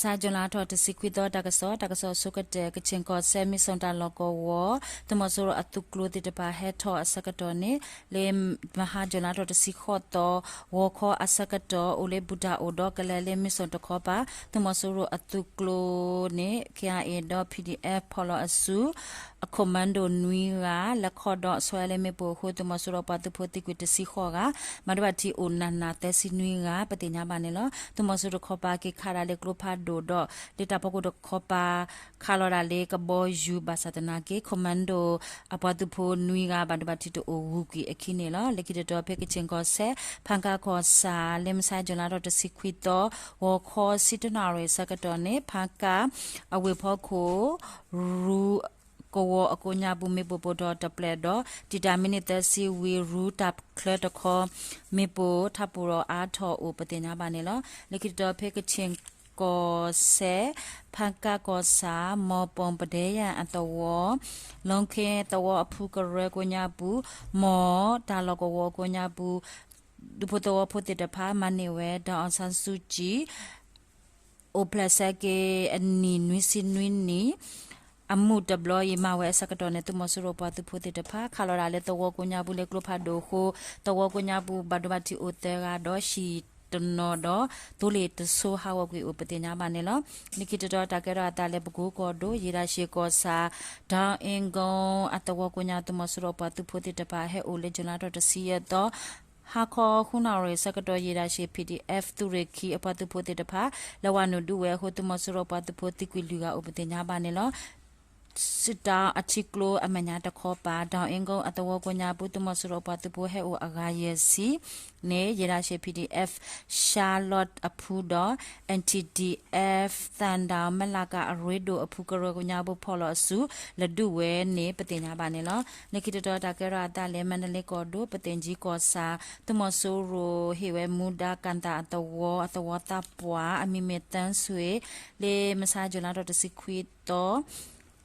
မုၢ်ဆါ June လါထီၣ်တဆံခွံသီ တၢ်ကစီၣ်, တၢ်ကစီၣ်အဆိကတၢၢ် ကချင်ကီၢ်စဲၣ် မ့ၢ်စိာ်တၢ်လီၢ်ကဝီၤ သုးမီၤစိရိၤအသုးကျိၤသ့ၣ်တဖၣ်ဟဲထီၣ်အဆၢကတီၢ်န့ၣ် လၢမဟါ June လါထီၣ်တဆံဃိးသီ ဂီၤခီအဆၢကတီၢ် အိၣ်လၢဘူၣ်တၢ်အိၣ်ဒီးကလဲၤလၢမ့ၢ်စိာ်တခီပၤ သုးမီၤစိရိၤအသုးကျိၤန့ၣ် K I A ဒီး P D F ဖီၣ်လီၤအစု အ commando နွံဂၤ လဲၤခီဒီးအဆွဲလၢမ့ၣ်ပိၢ်အဃိ သုးမီၤစိရိၤပှၤသုးဖိသံကွံာ်တဆံဃိးဂၤ ဘၣ်ဒိဘၣ်ထံးအိၣ်နးနးသၢဆံနွံဂၤ ပသ့ၣ်ညါဘၣ်န့ၣ်လီၤ. သုးမီၤစိရိၤတခီပၤက့ၤခးဒၣ်လၢကျိဖးဒိၣ်ဒီး လၢတၢ်ဖီခိၣ်တခီပၤ ခးလီၤဒၣ်လၢကဘီယူၤဘၣ်ဆၣ်သနာ်က့ commando အပှၤသုးဖိနွံဂၤ ဘၣ်ဒိဘၣ်ထံးတအိၣ်ဂုၤကွံာ်အခံန့ၣ်လီၤ. လၢခံတတီၤဖဲကချင်ကီၢ်စဲၣ် ဖားကန့်ကီၢ်ဆၣ် လၢမုၢ်ဆါ June လါထီၣ်တဆံခွံသီ ဂီၤခီဆံတနၣ်ရံၣ်အဆၢကတီၢ်န့ၣ် ဖားကန့်အဝ့ၢ်ဖီခိၣ် ရူ ကဝီၤအကိးညါပူၤ မ့ၣ်ပိၢ်ပိၢ်ထီၣ်တပျဲၢ်ဒီး တံာ်တာ်မံးနံးသၢဆံဝံၤ ရူတၢ်ချၢတခီ မ့ၣ်ပိၢ်ထးပူၤရီၤအါထီၣ်အိၣ် ပသ့ၣ်ညါဘၣ်န့ၣ်လီၤ. လၢခံတတီၤဖဲကချင်ကီၢ်စဲၣ် ဖားကန့်ကီၢ်ဆၣ် မီၢ်ပိၢ်ပဒဲယၣ်အသဝီ လီခ့သဝီအဖုကရၢကိးညါပူၤ မီၢ်တၢ်လီၢ်ကဝီၤကိးညါပူၤ ဒူဖိသဝီဖိသ့ၣ်တဖၣ် မၤန့ၢ်ဝဲ ဒေါ်အောင်ဆန်းစုကြည် အိၣ်ဖျဲၣ်ဆၢက့ၤအနံၣ်နွံဆံနွံနံၣ် အမူးတဘျီအံၤမၤဝဲအဆၢကတီၢ်န့ၣ် သုးမီၤစိရိၤပှၤသုးဖိသ့ၣ်တဖၣ် ခးလီၤဒၣ်လၢသဝီကိးညါပူၤလၢကျိဖးဒိၣ်အဃိ သဝီကိးညါပူၤ ဘၣ်ဒိဘၣ်ထံးအိၣ်သၢဂၤဒီး ဟံၣ်တနီၤဒီး သိလ့ၣ်တဆိဟးဂီၤကွံာ်အိၣ် ပသ့ၣ်ညါဘၣ်န့ၣ်လီၤ. လၢခံတတီၤတၢ်ကဲထီၣ်အသးလၢပကိကီၢ်ဒိၣ် ရေတာရှည်ကီၢ်ဆၣ် ဒေါင်းအင်းကုန်း အသဝီကိးညါ သုးမီၤစိရိၤပှၤသုးဖိသ့ၣ်တဖၣ် ဟဲအိၣ်လၢ June လါထီၣ်တဆံယဲၢ်သီ ဟါခီဃုနၣ်ရံၣ်ဆၢကတီၢ် ရေတာရှည် P D F သုးရ့ၣ်ခံအပှၤသုးဖိသ့ၣ်တဖၣ် လဲၤဝဲနုာ်ဒုးဝဲအဃိ သုးမီၤစိရိၤပှၤသုးဖိသံကွံာ်လွံၢ်ဂၤအိၣ် ပသ့ၣ်ညါဘၣ်န့ၣ်လီၤ. စစ်တောင်းအထံကျိအမဲာ်ညါတခီပၤ ဒေါင်းအင်းကုန်း အသဝီကိးညါပူၤ သုးမီၤစိရိၤပှၤသုးဖိဟဲအိၣ်အဂၤယဲၢ်ဆံန့ၣ် ရေတာရှည် P D F ရှါလီၢ်အဖုဒီး N T D F သၣ်ဒၣ်မဲၣ်လးကၤအရ့ဒိၣ်အဖုကရၢကိးညါပူၤ ဖီၣ်လီၤအစု လဲၤဒုးဝဲန့ၣ် ပသ့ၣ်ညါဘၣ်န့ၣ်လီၤ. လၢခံတတီၤတၢ်ကဲထီၣ်အသးလၢ မါဒလ့ကီၢ်ဒိၣ် ပသ့ၣ်ကၠံကီၢ်ဆၣ် သုးမီၤစိရိၤဟ့ၣ်ဝဲမူဒါကၣ်သၣ်အသဝီ အသဝီသးပှၢ် အမံၤမ့ၢ်သၢဆွ့ၣ် လၢမုၢ်ဆါ June လါထီၣ်တဆံခွံသီ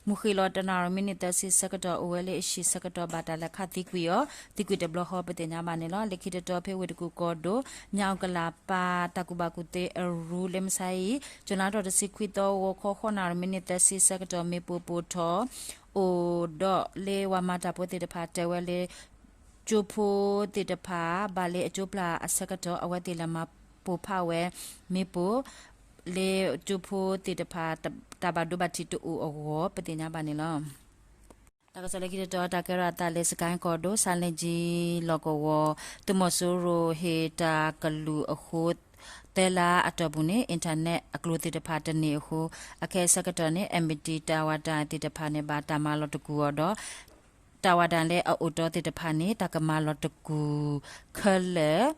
မုၢ်ဃ့ၢ်လီၤတနၣ်ရံၣ်မံးနံးသၢဆံဆၢကတီၢ် အိၣ်ဝဲလၢအဟံၣ်ဆၢကတီၢ် ဘၣ်တၢ်လဲၤခးသံကွံာ်အီၤ သံကွံာ်တဘျီဃီ ပသ့ၣ်ညါဘၣ်န့ၣ်လီၤ. လၢခံတတီၤဖဲဝ့ၢ်တကူၣ်ကီၢ်ဒိၣ် မြောက်ဥက္ကလာပ တၢ်ကူၣ်ဘၣ်ကူၣ်သ့အရူ လၢမုၢ်ဆါအံၤ June လါထီၣ်တဆံခွံသီ ဂီၤခီဃိးနၣ်ရံၣ်မံးနံးသၢဆံဆၢကတီၢ် မ့ၣ်ပိၢ်ပိၢ်ထီၣ် အိၣ်ဒီးလၢဝၤမၤတၢ်ဖိသ့ၣ်တဖၣ်တဲဝဲလၢ ကၠိဖိသ့ၣ်တဖၣ် ဘၣ်လၢအကၠိပျၢ်အဆၢကတီၢ် အဝဲသ့ၣ်လဲၤမၤပိာ်ဖးဝဲ မ့ၣ်ပိၢ် လၢကၠိဖိသ့ၣ်တဖၣ် တၢ်ဘၣ်ဒိဘၣ်ထံးတအိၣ်အဂီၢ် ပသ့ၣ်ညါဘၣ်န့ၣ်လီၤ. တၢ်ကစီၣ်လၢခံတတီၤ တၢ်ကဲထီၣ်အသးလၢ စကဲၣ်ကီၢ်ဒိၣ် ဆါလ့ကၠံလီၢ်ကဝီၤ သုးမီၤစိရိၤဟ့ၣ်တၢ်ကလုၢ်အဃိ သၢလါအတီၢ်ပူၤန့ၣ် internet အကျိၤသ့ၣ်တဖၣ်တန့ၢ်အဃိ အခဲအံၤဆၢကတီၢ်န့ၣ် M P T တၢ်ဝၢ်တၢ်သ့ၣ်တဖၣ်န့ၣ် ဘၣ်တၢ်မၤလီၤတကူၣ်အီၤဒီး တၢ်ဝၢ်တၢ်လၢအအိၣ်တီသ့ၣ်တဖၣ်န့ၣ် တၢ်ကမၤလီၤတကူၣ်ခဲလၢာ်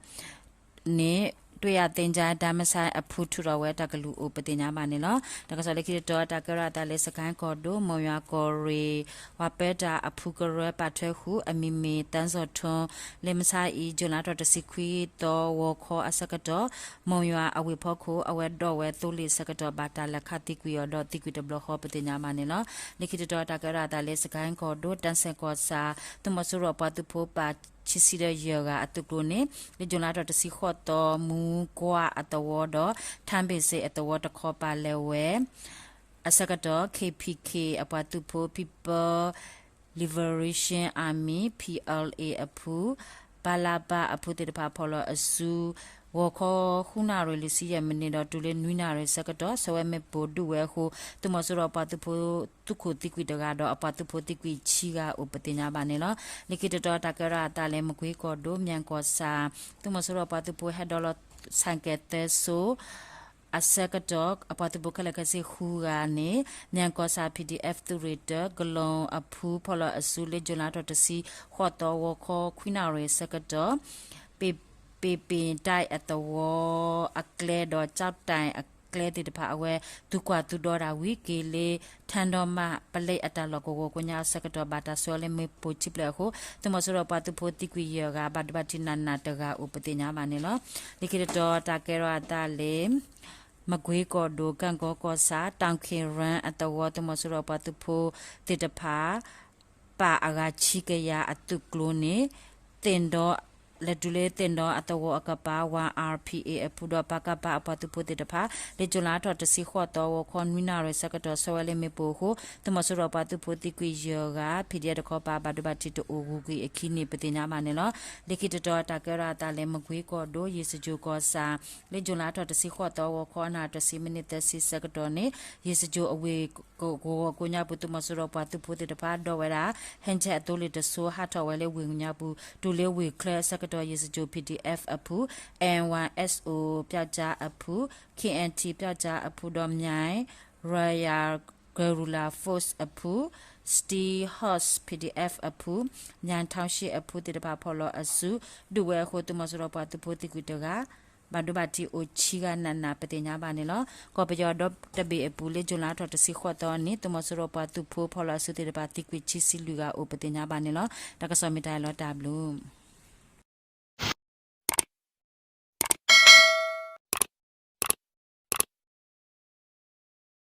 န့ၣ် တွဲၣ်ယၣ်သ့ၣ်ကၠၢ် ဓာတ်မဆိုင် အဖုထုးထီၣ်ဝဲတၢ်ကလုၢ်အိၣ် ပသ့ၣ်ညါဘၣ်န့ၣ်လီၤ. တၢ်ကစီၣ်လၢခံတတီၤ တၢ်ကဲထီၣ်အသးလၢ စကဲၣ်ကီၢ်ဒိၣ် မိၢ်ယွၤကီၢ်ရ့ၣ် ဝၤပၢတၢ်အဖုကရၢ ပာ်ထွဲဃုာ် အမံၤမ့ၢ် သန်းဇော်ထွန်း လၢမုၢ်ဆါအံၤ June လါထီၣ်တဆံခွံသီ ဂီၤခီအဆၢကတီၢ် မိၢ်ယွၤအဝ့ၢ်ဖီခိၣ် အဝဲဒိးဝဲသိလ့ၣ်ဆၢကတီၢ် ဘၣ်တၢ်လဲၤခးသံကွံာ်အီၤဒီး သံကွံာ်တဘျီဃီ ပသ့ၣ်ညါဘၣ်န့ၣ်လီၤ. လၢခံတတီၤ တၢ်ကဲထီၣ်အသးလၢ စကဲၣ်ကီၢ်ဒိၣ် တၢ်စဲၣ်ကီၢ်ဆၣ် သုးမီၤစိရိၤအပှၤသုးဖိပာ် ခံဆံဒီးယဲၢ်ဂၤ အသုးကျိၤန့ၣ် လၢ June လါထီၣ်တဆံဃိးသီ မူကွၢ်အသဝီဒီး ထါဘ့ၣ်စ့ၣ်အသဝီတခီပၤလဲၤဝဲ အဆၢကတီၢ် K P K အပှၤသုးဖိ People Liberation Army P L A အဖု ပလပ အဖုသ့ၣ်တဖၣ်ဖီၣ်လီၤအစု ဂီၤခီဃုနၣ်ရံၣ်လွံၢ်ဆံယဲၢ်မံးနံးဒီး တုၤလၢနွံနၣ်ရံၣ်ဆၢကတီၢ် ဆှၢဝဲမ့ၣ်ပိၢ်ဒုးဝဲအဃိ သုးမီၤစိရိၤအပှၤသုးဖိ သူၣ်ခိၣ်သံကွံာ်တဂၤဒီး အပှၤသုးဖိသံကွံာ်ဆံဂၤအိၣ် ပသ့ၣ်ညါဘၣ်န့ၣ်လီၤ. လၢခံတတီၤ တၢ်ကဲထီၣ်အသးလၢ မကွ့ကီၢ်ဒိၣ် မၠဲၣ်ကီၢ်ဆၣ် သုးမီၤစိရိၤအပှၤသုးဖိဟဲဒီးလီၤ ဆၣ်ကဲၣ်သၢစိ အဆၢကတီၢ် အပှၤသုးဖိခဲလၢာ်ခဲဆ့ဃုဂၤန့ၣ် မၠဲၣ်ကီၢ်ဆၣ် P D F သုးရ့ၣ်တၢ ကလီၣ်အဖုဖီၣ်လီၤအစုလၢ June လါထီၣ်တဆံဃိးသီ ဂီၤခီခွံနၣ်ရံၣ်ဆၢကတီၢ် ပ့ၣ်ပ့ၣ်တၢ်အသဝီအကျဲဒီး ကၠီၣ်တဲၣ်အကျဲသ့ၣ်တဖၣ် အဝဲသူကွၢ်သူဒီးတၢ်ဝံၤက့ၤလၢ ထၢၣ်ဒီမး ပလဲအတၢ်လီၢ်ကဝီၤကိးညါအဆၢကတီၢ် ဘၣ်တၢ်ဆှၢလၢမ့ၣ်ပိၢ်ထံပျဲၢ်အဃိ သုးမီၤစိရိၤအပှၤသုးဖိသံကွံာ်ယဲၢ်ဂၤ ဘၣ်ဒိဘၣ်ထံးနးနးတဂၤအိၣ် ပသ့ၣ်ညါဘၣ်န့ၣ်လီၤ. လၢခံတတီၤ တၢ်ကဲထီၣ်အသးလၢ မကွ့ကီၢ်ဒိၣ် ကၣ်ကီကီၢ်ဆၣ် တၢ်ခ့ၣ်ရၣ်အသဝီ သုးမီၤစိရိၤအပှၤသုးဖိသ့ၣ်တဖၣ် ပာ်အဂၤဆံကယၤအသုးကျိၤန့ၣ် သ့ၣ်ဒီ လဲၤတုၤလၢသ့ၣ်ဒီအသဝီအကပၤ ဝါ အါရ်ပံအ့ အဖုဒီး ပကဖ အပှၤသုးဖိသ့ၣ်တဖၣ် လၢကၠူၤလါထီၣ်တဆံဃိးသီ ဂီၤခီနွံနၣ်ရံၣ်ဆၢကတီၢ် ဆှၢဝဲလၢမ့ၣ်ပိၢ်အဃိ သုးမီၤစိရိၤပှၤသုးဖိသံကွံာ်ယဲၢ်ဂၤ ဖံးဒံအ့ တခီပၤ ဘၣ်ဒိဘၣ်ထံးတအိၣ်ဂုၤကွံာ်အခံန့ၣ် ပသ့ၣ်ညါဘၣ်န့ၣ်လီၤ. လၢခံတတီၤ တၢ်ကဲထီၣ်အသးလၢ မကွ့ကီၢ်ဒိၣ် ယ့ၣ်စကၠိၣ်ကီၢ်ဆၣ် လၢကၠူၤလါထီၣ်တဆံဃိးသီ ဂီၤခီနၣ်ရံၣ်တဆံမံးနံးသၢဆံဆၢကတီၢ်န့ၣ် ယ့ၣ်စကၠိၣ်အဝ့ၢ် ကဝီၤကိးညါပူၤ သုးမီၤစိရိၤပှၤသုးဖိသ့ၣ်တဖၣ် ဒိးဝဲဒၣ် ဟဲကၠဲအသိလ့ၣ်တစိၤ ဟးထီၣ်ဝဲလၢဝ့ၢ်ကညီပူၤ တုၤလၢဝ့ၢ်ချၢအဆၢကတီၢ် ယ့ၣ်စကၠိၣ် ပီႇတီၣ်အဲၣ်ၣ် အဖု အ့ၣ်ဝါ အ့ၣ်အိၣ် ပၠၣ်ကၠၣ်အဖု ခ့ၣ်အဲၣ်ထံၣ် ပၠၣ်ကၠၣ်အဖုဒီး မၠဲၣ် Royal Guerrilla Force အဖု Steel Horse P D F အဖု မၠဲၣ် Township အဖုသ့ၣ်တဖၣ် ဖီၣ်လီၤအစု ဒုးဝဲအဃိ သုးမီၤစိရိၤပှၤသုးဖိသံကွံာ်တဂၤ ဘၣ်ဒိဘၣ်ထံးအိၣ်ဆံဂၤနးနး ပသ့ၣ်ညါဘၣ်န့ၣ်လီၤ. ကီၢ်ပယီၤဒီတဘ့ၣ်အပူၤ လၢကၠူၤလါထီၣ်တဆံဃိးသီန့ၣ် သုးမီၤစိရိၤပှၤသုးဖိဖီၣ်လီၤအစုသ့ၣ်တဖၣ် သံကွံာ်ခံဆံလွံၢ်ဂၤအိၣ် ပသ့ၣ်ညါဘၣ်န့ၣ်လီၤ. တၢ်ကစီၣ်မ့ၢ်တၢ်အံၤလီၤ တၢ်ဘျုး